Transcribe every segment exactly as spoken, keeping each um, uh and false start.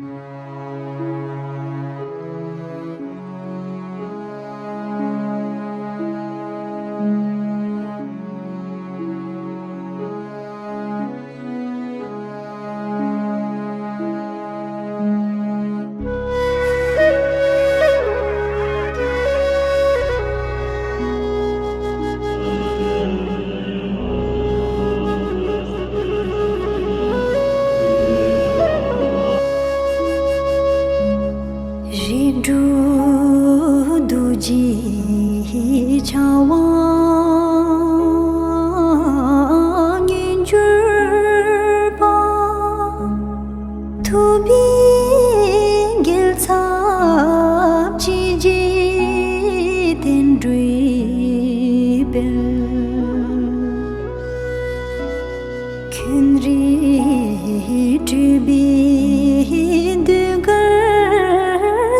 རིགས་དྲུག་རྡོ་རྗེའི་ཕྱག་དབང་མངོན་གྱུར་པ། ཐུབ་པའི་རྒྱལ་ཚབ་ཆོས་རྗེ་བསྟན་འགྲོའི་དཔལ། ཁྱོད་རིགས་སྤྲུལ་པའི་ཟློས་གར་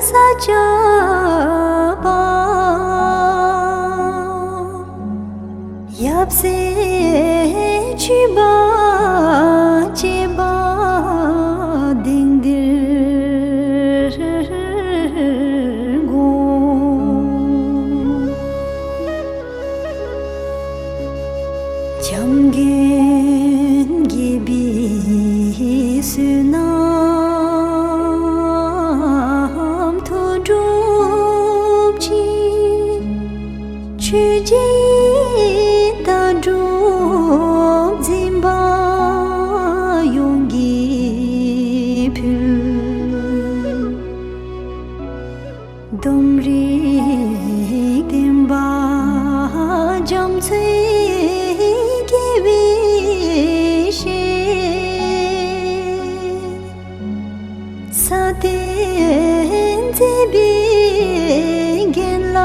ས་སྐྱ་པ། ཡབ་སྲས་ཆོས་པ་བཅས་པ་དེང་འདིར་དགོངས། འཇམ་མགོན་དགྱེས་པའི་བསོད་ནམས་མཐུ་སྒྲུབ་ཅིང་། ཆོས་ཀྱི་ལྟ་གྲུབ་འཛིན་པ་ཡོངས་ཀྱིས་ཕུལ། ལྡུམ་རའི་སྟོན་པ་རྒྱ་མཚོའི་དགེ་བའི་བཤེས། ས་སྟེང་མཛེས་པའི་རྒྱན་ལ་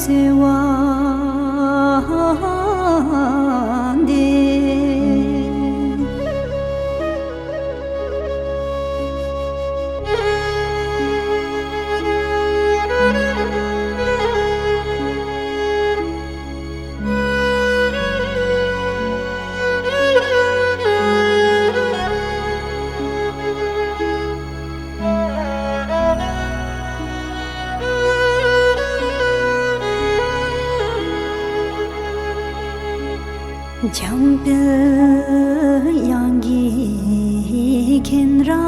གསོལ་བ་འདེབས། འཇམ་དཔལ་དབྱངས་ཀྱི་མཁྱེན་རབ་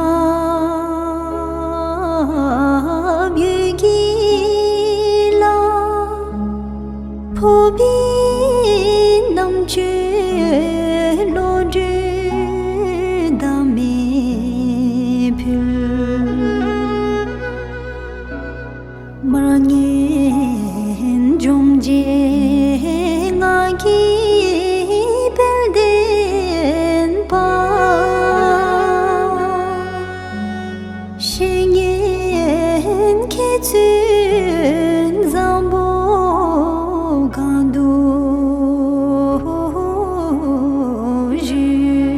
འོད་ཀྱིས་ལ། ཕོར་པའི་རྣམ་དཔྱོད་བློ་གྲོས་ཟླ་མེད་ཕུལ། མ་རྙེད་འབྱུང་བཞིའི་ངང་གིས་དཔལ་ལྡན་པ། བཤེས་གཉེན་མཁས་བཙུན་བཟང་པོ་གང་དུ་བཞུགས།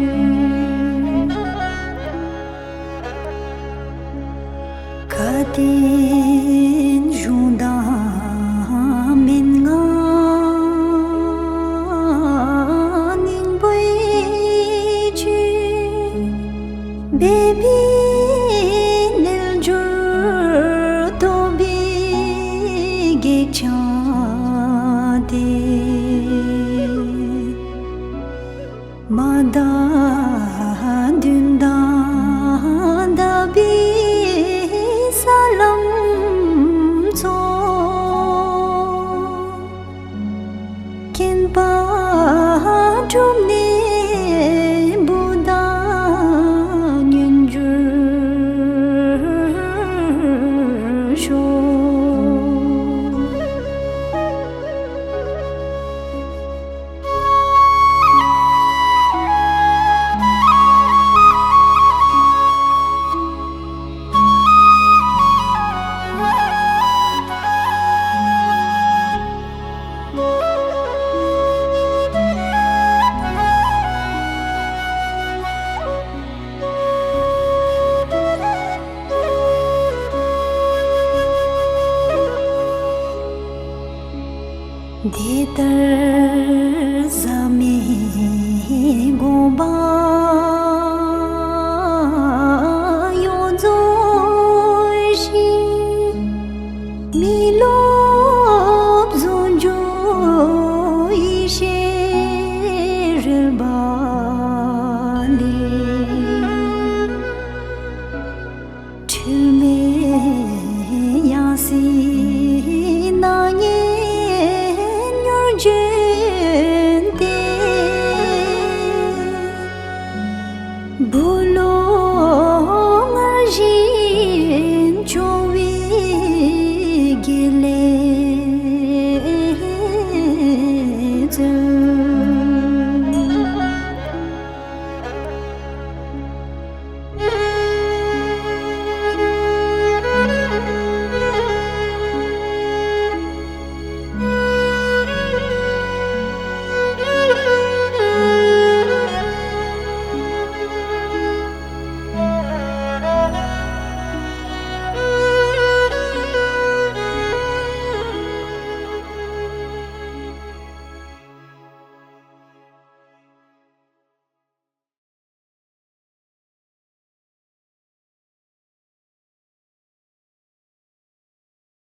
བཀའ་བསྟན་གཞུང་དང་མན་ངག་སྙིང་པོའི་ཆོས། སྦས་པའི་རྣལ་འབྱོར་རྟོགས་པའི་གེགས་བྱང་སྟེ། མ་དག་འདུན་དང་དག་པའི་ས་ལམ་ཚོགས། མཁྱེན་པ་གྲུབ་ནས་བུ་དང་མཉམ་འགྱུར་ཤོག། དེ་ལྟར་ཟབ་མོའི་དགོངས་པ་ སེམས་